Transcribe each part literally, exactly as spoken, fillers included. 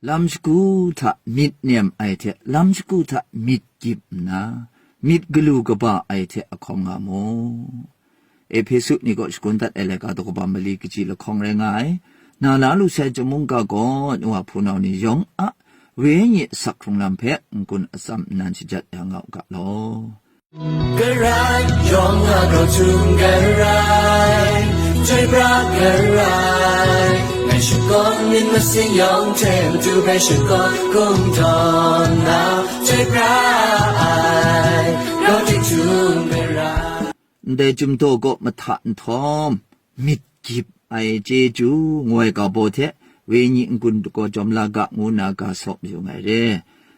Lam shagu hta myit nem ai hte lam shagu hta myit gyip nna, myit galu kaba ai hte ahkawng nga mu. Ehpesu ni kaw shakun dat ai laika daw kaba mali kaji lahkawng rai nga ai. Na la lu sai chyum mungga gaw, nu a hpunau ni yawng a wenyi asak hkrung lam hpe n-gun atsam nnan shajat ya nga u ga law. Karai, yawng a grau htum karai, chyoi pra karai, ngai shakawn myit masin yawng hte matu hpe shakawn kungdawn na, chyoi pra ai, grau htum karai. Ndai chyum daw kaw mahta nhtawm, myit gyip ai chyeju ngu ai ga baw hte, wenyi n-gun daw jawm la ga ngu nna ga saw mayu ai re.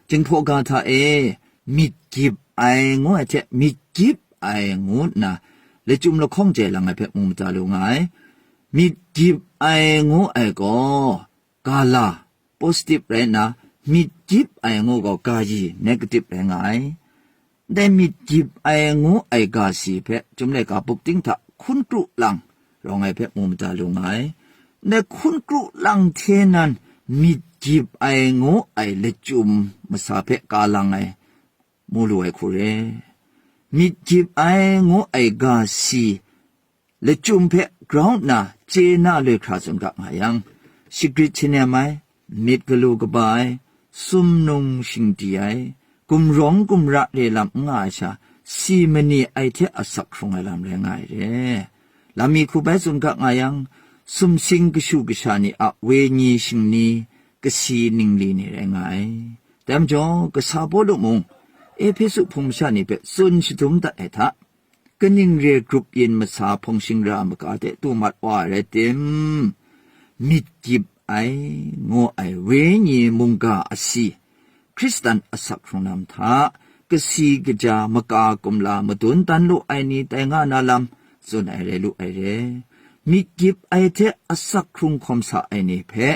Jinghpaw ga hta e, myit gyip ai ngu ai hte myit gyip ai ngu nna, lachyum lahkawng jai lang ai hpe mu mada lu nga ai. Myit gyip ai ngu ai gaw, ga la, positive rai nna, myit gyip ai ngu gaw, ga yi, negative rai nga ai. Ndai myit gyip ai ngu ai ga si hpe, Chyum laika buk ting hta hkun kru lang rawng ai hpe mu mada lu nga ai. Ndai hkun kru lang hte nan myit gyip ai ngu ai lachyum masa hpe ka lang ai, mu lu ai hku re. Myit gyip ai ngu ai ga si lachyum hpe grau nna chye na loi hkra tsun ga nga yang, shagrit shanem ai, myit galu kaba ai, sumnung shingdi ai, gumrawng gumra re lam n nga ai sha, si mani ai hte asak hkrung ai lam rai nga ai re. Lam mi hku bai tsun ga nga yang, sumsing kashu kasha ni a wenyi shingni, kasi ningli ni rai nga ai. Dai majaw, kasa Pawlu mung, Ehpesu hpung masha ni hpe tsun shadum dat ai hta, kaning re grup yin masa hpawng shingra maga de du mat wa ai rai tim, myit gyip ai, ngu ai wenyi mungga asi, Hkristan asak hkrung lam hta, kasi kaja maka kumla madun dan lu ai ni tai nga na lam, tsun ai rai lu ai re. Myit gyip ai hte asak hkrung hkawm sa ai ni hpe,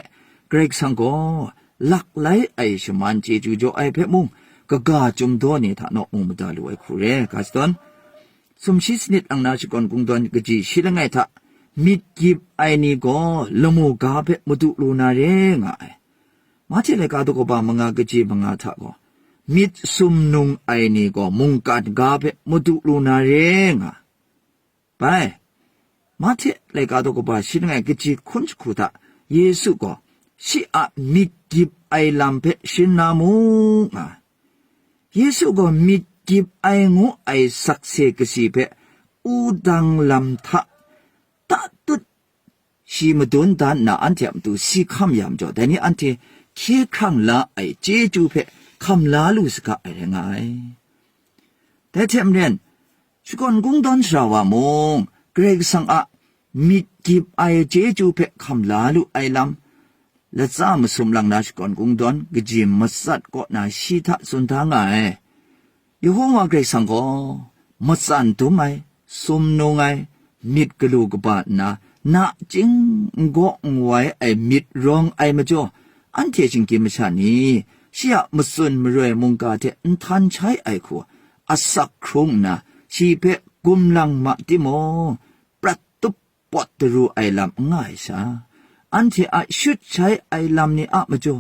Karai Kasang gaw, lak lai ai shaman chyeju jaw ai hpe mung, kaga chyum daw ni hta naw mu mada lu ai hku re. Ga shadawn, sumshi sanit lang na shakawn kungdawn kaji shi langai hta, myit gyip ai ni gaw lamu ga hpe madu lu na re nga ai. Mahte laika daw kaba manga kaji manga hta gaw, myit sumnung ai ni gaw mungkan ga hpe madu lu na re nga. Bai, Mahte laika daw kaba shi langai kaji hkun jahku hta, Yesu gaw shi a myit gyip ai lam hpe sharin na mu nga. Yesu gaw myit gyip ai ngu ai sakse kasi hpe wudang lam hta tatut shi madun dan nna anhte a matu si hkam ya majaw, dai ni anhte hkye hkrang la ai chyeju hpe hkam la lu saga ai rai nga ai. Dai hte maren, shakawn kungdawn sara wa mung, Karai Kasang a myit gyip ai chyeju hpe hkam la lu ai lam, latsa masum lang na shakawn kungdawn kaji matsat kaw na shi hta tsun da nga ai. Yehowa Karai Kasang gaw, matsan dum ai, sumnung ai, myit galu kaba nna, nachying n gaw n wai ai myit rawng ai majaw, anhte shinggyim masha ni, shi a matsun maroi mungga hte nhtan shai ai hku, asak hkrung nna, shi hpe gumlang ma timung, prat tup pawt daru ai lam n nga ai sha, anhte a shut shai ai lam ni a majaw,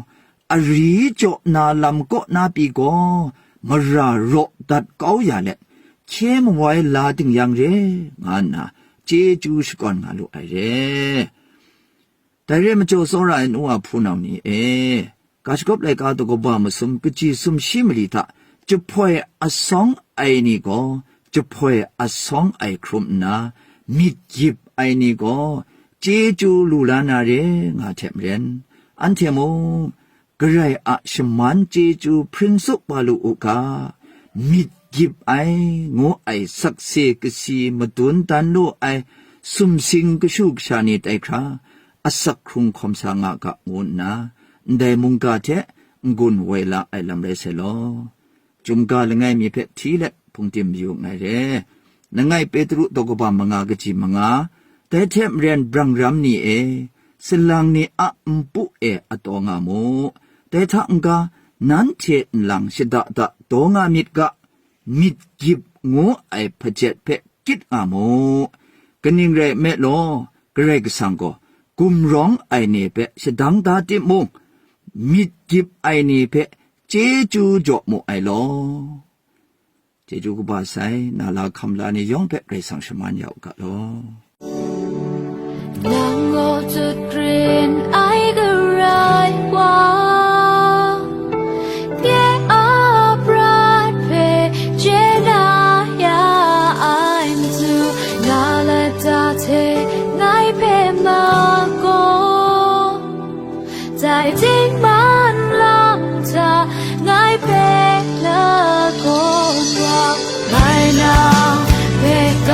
ari jaw na lam kaw na pyi gaw, mara raw dat kau ya let, hkye mawai la ding yang re, nga nna chyeju shakawn nga lu ai re. Dai re majaw, tsawra ai nu wa hpunau ni e, ga shagawp laika daw kaba masum kaji sumshi mali hta jahpoi asawng ai ni gaw jahpoi asawng ai hkrum nna, myit gyip ai ni gaw chyeju lu la na re nga hte maren, anhte mung Karai a shaman chyeju hpring tsup wa lu u ga, myit gyip ai, ngu ai sakse kasi madun dan lu ai sumsing kashu kasha ni tai hkra, asak hkrung hkawm sa nga ga, ngu nna, ndai mungga hte n-gun woi la ai lam rai sai law. Chyum ga langai mi hpe hti let hpungdim mayu nngai re. Langai Petru daw kaba manga kaji manga, dai hte maren brang ram ni e, salang ni a npu e a taw nga mu. Dai hta n-ga, nanhte nlang shada da daw nga myit ga, myit gyip ngu ai hpajet hpe kyit nga mu. Kaning rai nme law, Karai Kasang gaw gumrawng ai ni hpe shadang da timung, myit gyip ai ni hpe chyeju jaw mu ai law. Chyeju kaba sai, na la hkam la ni yawng hpe Karai Kasang shaman ya u ga law. နံကိုချစ်ရင်အိုက်ကြိုက်ဝါ ပြည့်အပ်ရတ်ဖဲ ခြေနာရအိုင်သူ ငါလတၢ်ထဲ ငိုင်းဖဲမကို တိုင်တင်းမန်လမ်းသာ ငိုင်းဖဲလကိုဝါ မိုင်နာ ဖဲက